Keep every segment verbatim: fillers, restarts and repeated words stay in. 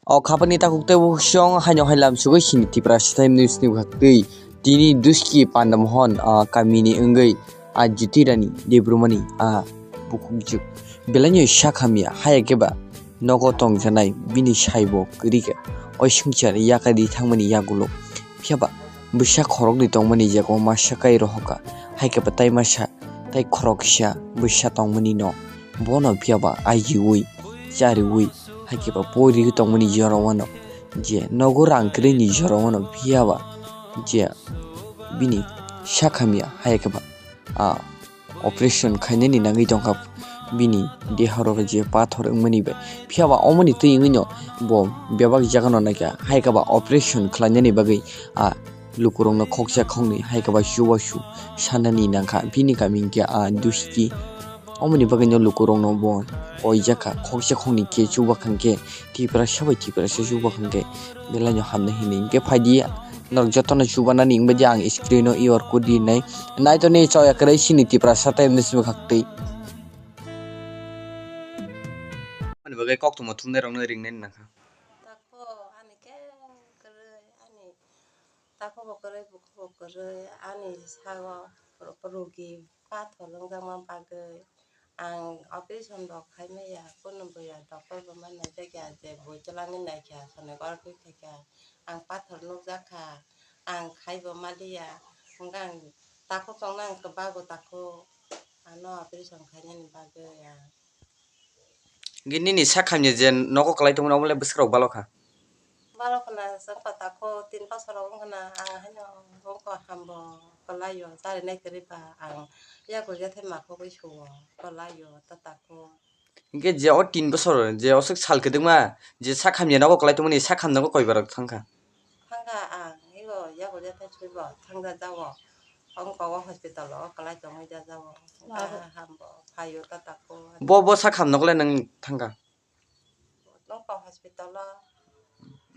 O khapani takhuk tei bukhuk song haino hai lam sugui sini Tiprasa Time News ni bwkhak twi. Tini Duski Pandamohon, ah, kamini wngwi, ah, Jyotirani Debrumani, ah, bukhukjwk. Belaino sak hamya, haya khe ba nogo tongjanai bini saibo kwrwi khe oisingchar yakari thangmani yagulo. Phiya ba bwsa khoroknwi tongmani jaga o masa kai rohorkha, hai khe ba tai masa tai khoroksa bwsa tongmani no. Bono phiya ba ajiui, chariui, hai khe ba poriui tongmani jora wano, je nogo rang kwrwini jora wano phiya ba je bini sak hamya, hai khe ba, ah, operation khainani nangwi tongkha bini deha rok je pathor wngmani bai. Phiya ba omoni twi wngwi no bo bebak jaga no naikha, hai khe ba operation khlainani bagwi, ah, lukurokno khoksa khoknwi hai khe ba chubachu sanani nangkha. Bini kami hwnkhe, ah, Duski. Omoni bagwino lukurokno bo koijakha, khoksa khoknwi khe chubakhang khe Tiprasa bai Tiprasa chubakhang khe belaino hamnai hinwi. Hwnkhe phaidi norok jotono chubanani wngbaidi ang screen o Q R code rinai. Naitoni choya kwrwi sini Tiprasa Time News bwkhak twi. Ani bagwi koktwma thumnairokno ringnai nangkha. Tako ani khe kwrwi ani. Tako bo kwrwi, bukhu bo kwrwi, ani sago ro-, rogi pathor wngjakma bagwi ang operation rok khai maya, kunu buya doctor bo ma naijakya, je bui twlangwi naikha, sonogorok twi khaikha, ang pathor nukjakha, ang khaibo maliya, hwnkhe ang takhuk chongno ang kwbago takhuk, ano operation khainani bagwi ang. Hwnkhe nini sak hamya je nogo kwlai tongmani omo le bwswk rok balo kha? Balo khna, chwng kota kho tin bosor rok wng khna, ang haino wng kha hambo kwlai o, charinai kwrwi ba ang yago yathai ma khogwi suo kwlai o, ta ta kho. Hwnkhe je o tin bosor, je o swk sal kwdwkma, je sak hamya nogo kwlai tongmani sak hamya nogo koi bar rok thang kha? Thangkha ang, ego yago yathai swibo thangja jao. Ongko o hospital o kwlai tongwi jajao. Labo. Aha hambo phaio tata ko. Bo, bo sak hamno kole nang thangkha? Ongko hospital o.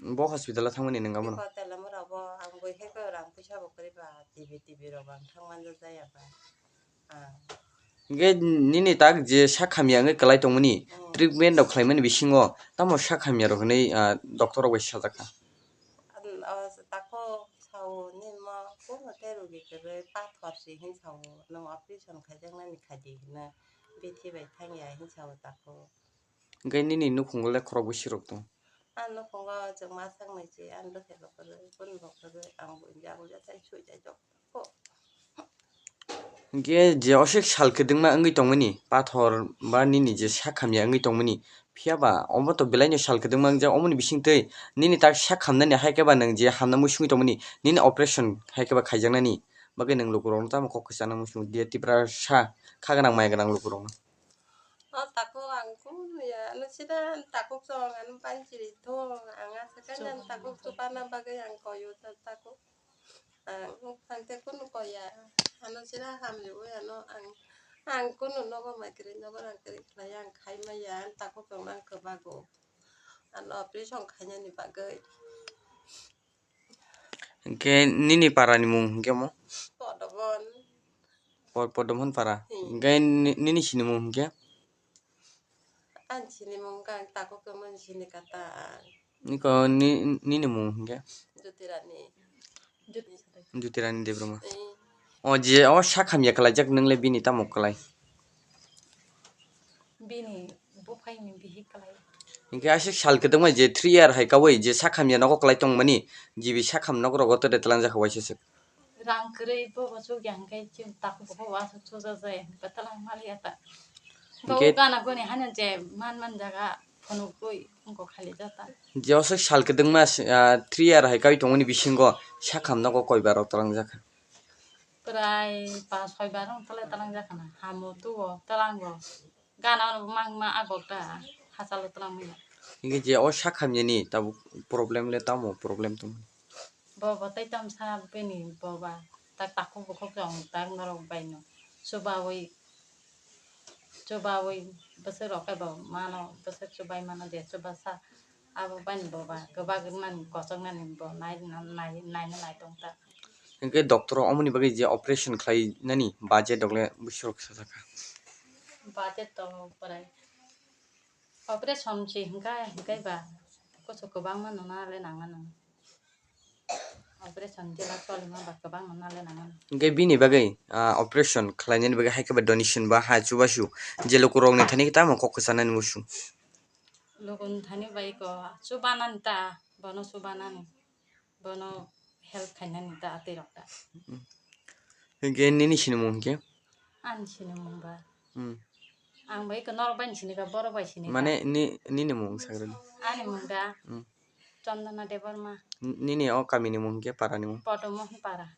Bo hospital o thangmani nang abono? Eko Telamura bo ang bui hai ko rang puisa bo kwrwi ba T V, T V rok bo ang thangman jaya ba. Ah. Hingke nini tak je sak hamya wngwi kwlai tongmani, mm, treatment rok khlaimani bisingo tamo sak hamya rok hinwi, ah, doctor rok bai sajak kha? An, o, tako sao nini mo kuno tei rogi kwrwi pathor se hin sao, nwng operation khaijaknani khaidi hino bithi bai thangya hin sao tako. Hingke nini nukhungo le khorok bwswk rok tong? Ang nukhungo chwng ma saknai se, ang bwsai bo kwrwi, boni bo kwrwi, ang bo india bo jata sui jai jok. Hingke je oswk sal kwdwkma wngwi tongmani, pathor ba nini je sak hamya wngwi tongmani, phiya ba omo to belaino sal kwdwkma wngjak, omoni bisingtwi nini tak sak hamnani hai khe ba nwng je hamna muisingwi tongmani, nini operation hai khe ba khaijaknani bagwi nwng lukurokno tamo kok kwchangna muising dia, Tiprasa kha gwnang maya gwnang lukurokno. O tako ang kunu ya, ano sida takuk song, ano pansiri thong, ang asa kanya takuk chupana bagwi ang koyo ta-, takuk. Ang phangte kunu koya, ano sira hamliwi ano ang, ang kunu nogo maikri nogo rang kri khlai ang khai maya, ang takuk tong ang kwbago. Ano operation khainani bagwi. Hingke nini para ni mung hingke mo? Podobon. Pod-, Podomon para. Hmm. Hingke ni-, nini sini mung hingke? Ang sini mung kang tako kemon sini kata. Niko ni-, nini mung hingke? Jyotirani. Jyotirani Debbarma. Eh. O je o sak hamya kwlaijak nwngle bini tamo kwlai? Bini buphaini bihi kwlai. Hingke aswk sal kwdwkma je three year hai kaui je sak hamya nogo kwlai tongmani, jibi sak ham nok rogo tore tlangjak waisa swk. Rang kwrwi bo bo chukya hwnkhe chini takhuk bo bo aswk chuja jaya hwnkhe twlang maliya ta. Hwnkhe bo gana guni hano je man man jaga phunukgwi wngkok khali jata. Je aswk sal kwdwkma, ah, three year hai kaui tongmani bisingo sak ham nogo koi bar rok twlangjak kha? Prai pas soi bar wng tole twlangjak khana. Hamo tuo twlango. Gana ono mang ma agok ta hachalo twlang manya. Hingke je o sak hamyani tabuk problem le tamo problem tong? Bo bo tei tamsa bini bo ba tak takhuk bukhuk rok tak norok bai no chubaui chubaui bwswk rok khe bo mano bwswk chubai mano je chubasa abo bai bo ba kwbak nani kochok nani bo nai nai nai nai tong ta. Hingke doctor omoni bagwi je operation khlai nani budget rok le bwswk rok sajak kha? Budget to prai operation se hingka hingkai ba Koso kwbangma no nale nangmano. Operation jela cholima ba kwbangma nale nangmano. Hingke bini bagwi, ah, operation khlainani bagwi hai khe ba donation ba ha chubachu je lukurokni thani tamo kok kwchanani musu. Lukuni thani bai ko chubanani ta, bono chubanani. Bono help khainani ta atwi rok ta. Hingke nini sinimung hingke? Ani sinimung ba. Hmm. Ang bai ko norok bai sinika, borok bai sinika. Mane ni, nini mung sagrani? Ani mung da. Hmm. Chandana Debbarma. N-, nini o kamini mung hingke, parani mung? Podomohon para.